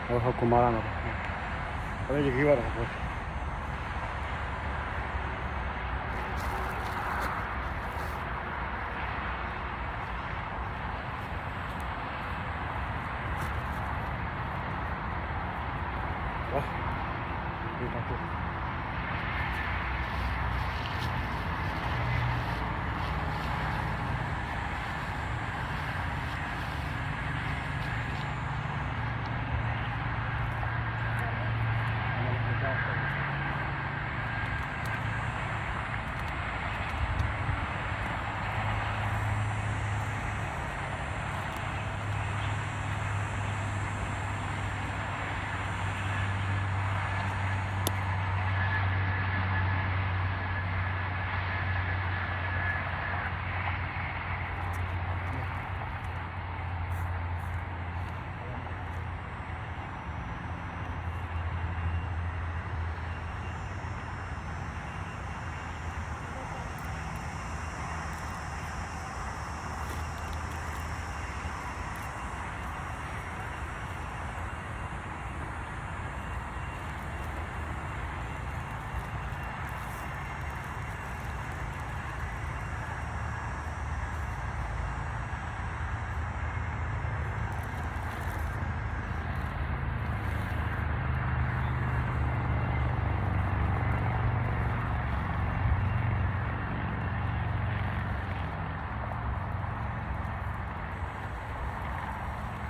အဝဲဟီၣ်ခိၣ်မၤလၢနီၤ, အဝဲယဂ့ၤဘၣ်ဒီး လၢအ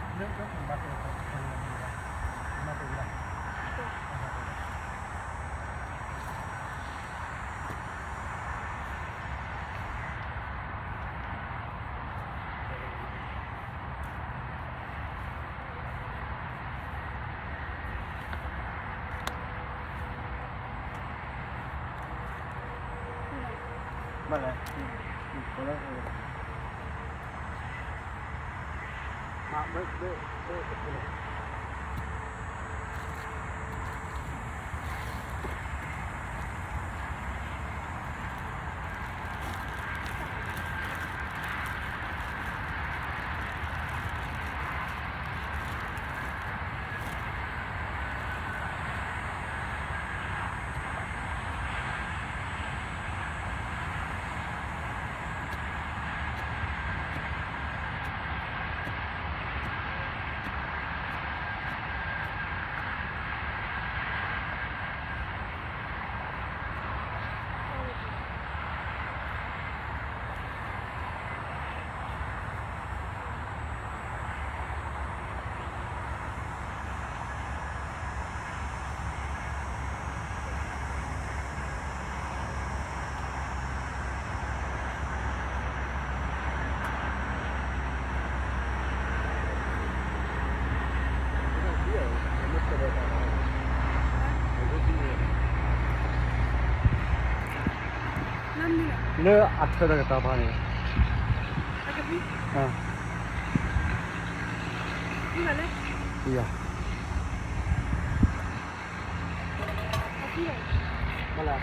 ထၢဒီးကတၢၢ်ဖးန့ၣ်, အ, ယၤ, ဘၣ်လၢ ဘၣ်ကၢ်လိာ်လီၤတၢ်ခါကၢ်န့ၣ်, မၤလၢ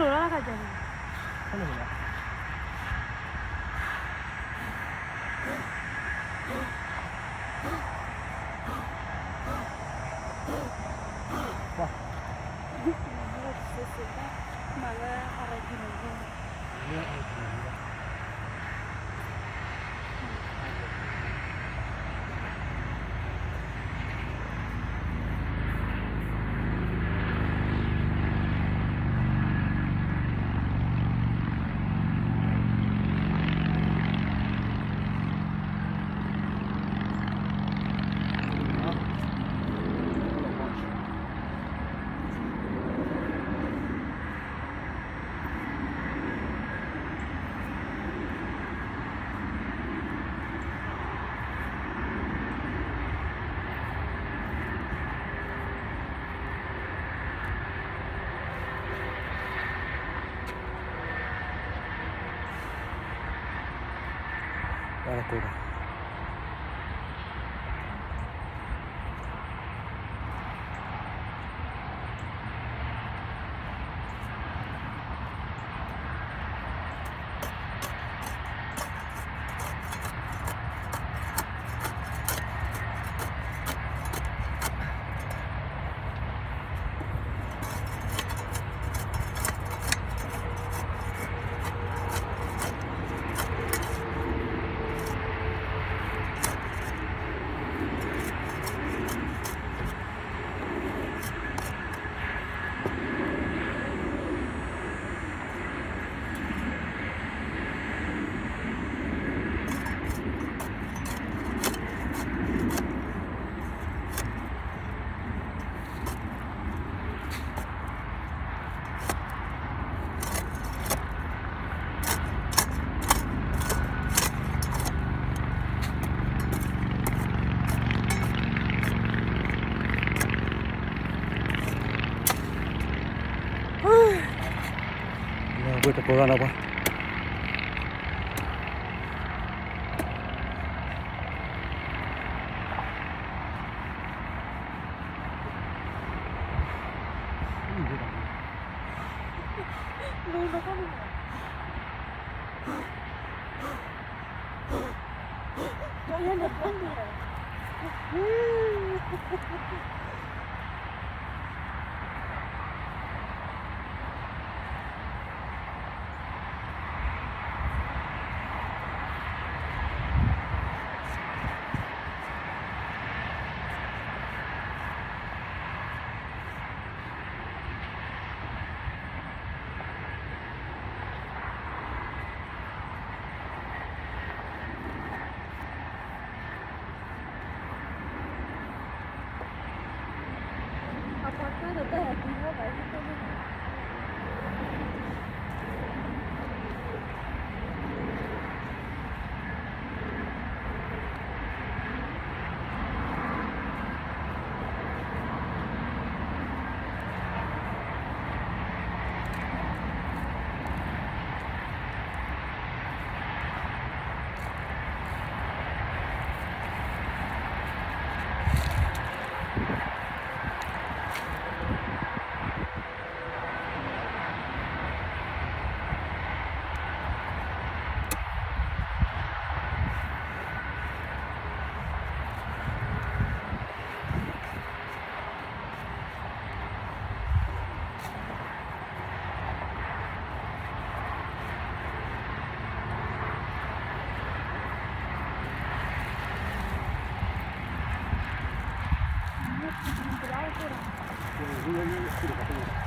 အရၤကံန့ၣ်, လၢအရၤကံန့ၣ်, တၢ်ကိၢ်ဘၣ်. ဝ့ၢ်တကိးရၢ်နီၤပှၤ.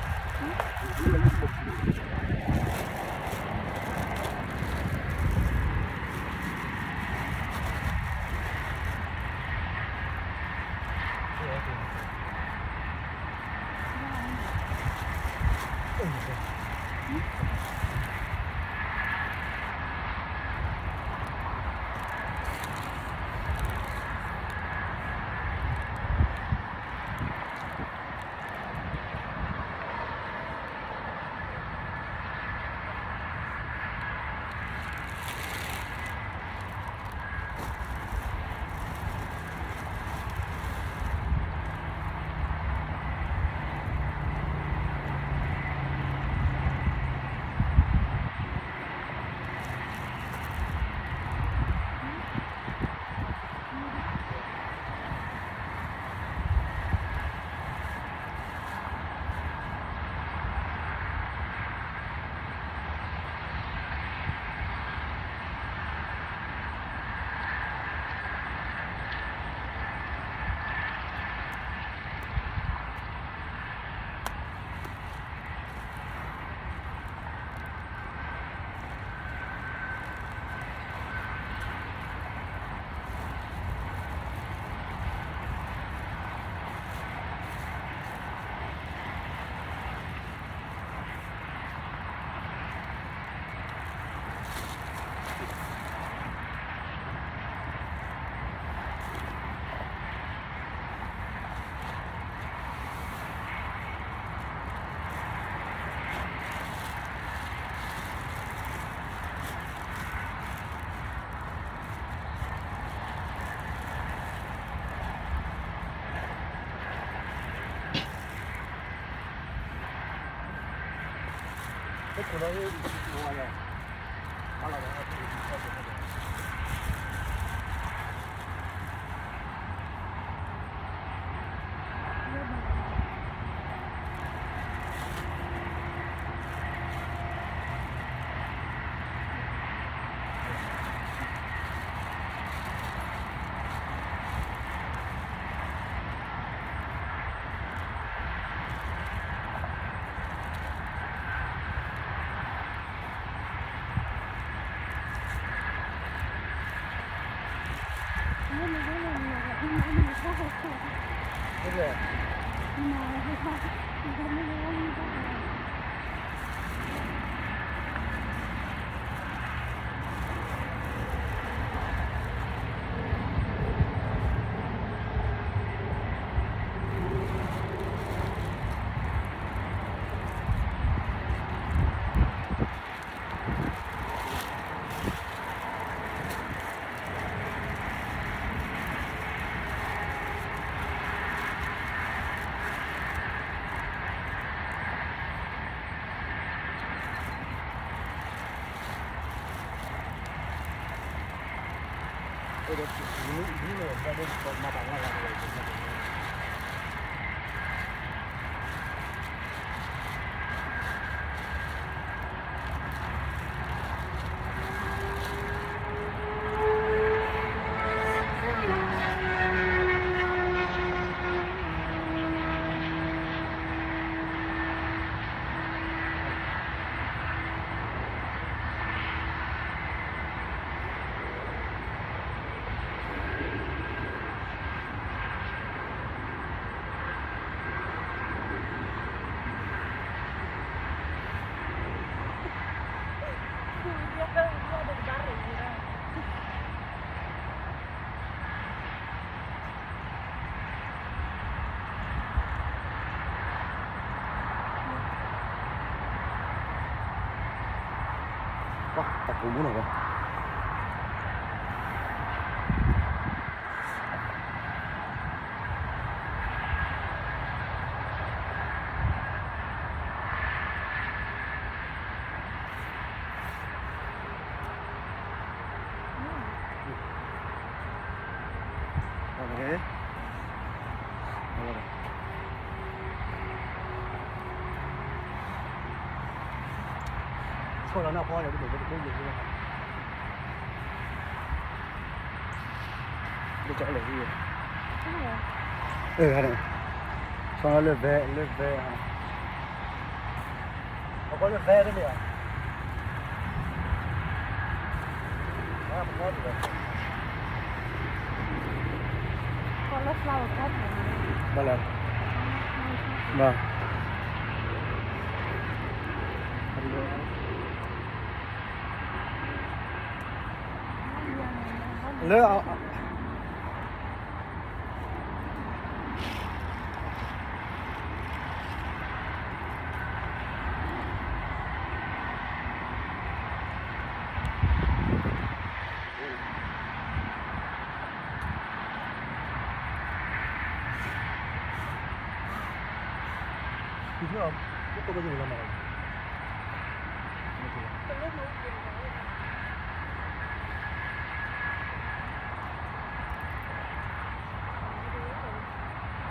ပှၤတၢ်ကိးမူနီၤဝဲ ဆီၣ်လီၤနၢ်ဖီန့ၣ် ဒ်သိးပတဘၣ်ယိၣ်လီၤ ဒ်သိးလဲၣ် အၢ ဆီၣ်လီၤလၢ van လၢ van အဃိလၢ van တမ့ၢ်ဘၣ် ဘၣ်လဲၣ် ဘၣ် လၢ ဘ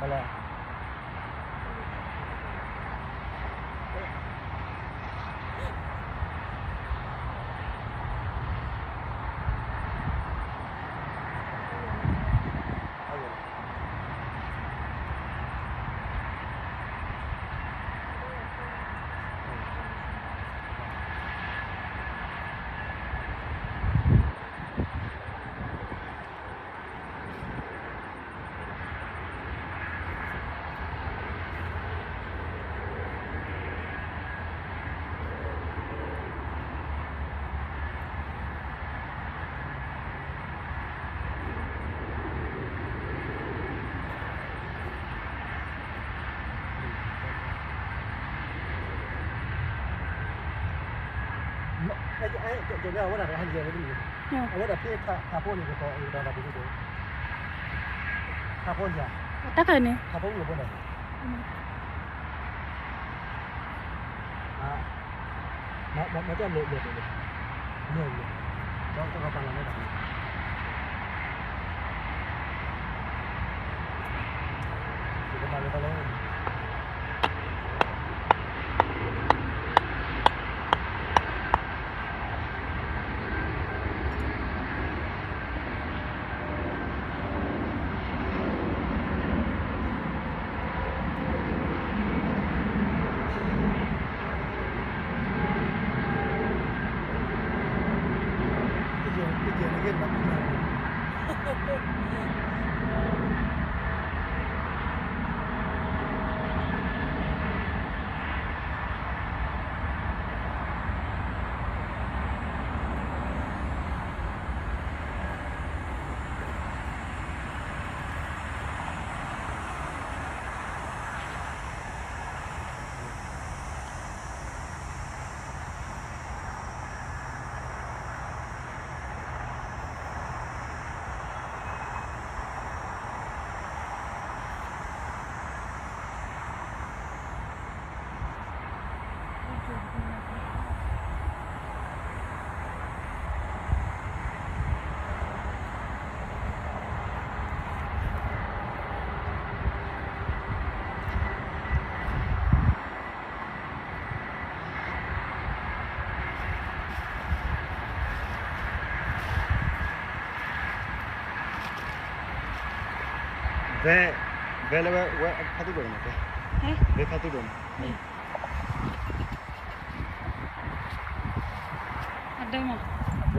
ၣ်လဲၣ် အဝဲဒၣ်ဖဲ ထးဖိန့ၣ်ကပီၤအံၤဒီးတၢ်ပူၤန့ၣ် ထးဖိန့ၣ် တၢ်ခါန့ၣ် ထးဖိဝံၤဖိန့ၣ် အ မၤတၢ်ဘျီဘျီဘျီဘျီ, မ့ၢ်ဘျီ, တၢ်တၢ်ကပၤလီၤန့ၣ်တၢ်န့ၣ်, ယကမၤလၢတၢ်လီၤ. ဖဲ ဖဲလၢဝဲ ဝဲဖါသူၣ်ဒိၣ်န့ၣ်, ဖဲဖါသူၣ်ဒိၣ်န့ၣ်, အဒၢမး, အဒၢ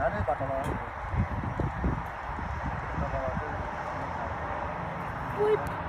နၤန့ၣ်ပှၤတီၤလီၤ, ပှၤတီၤလီၤ,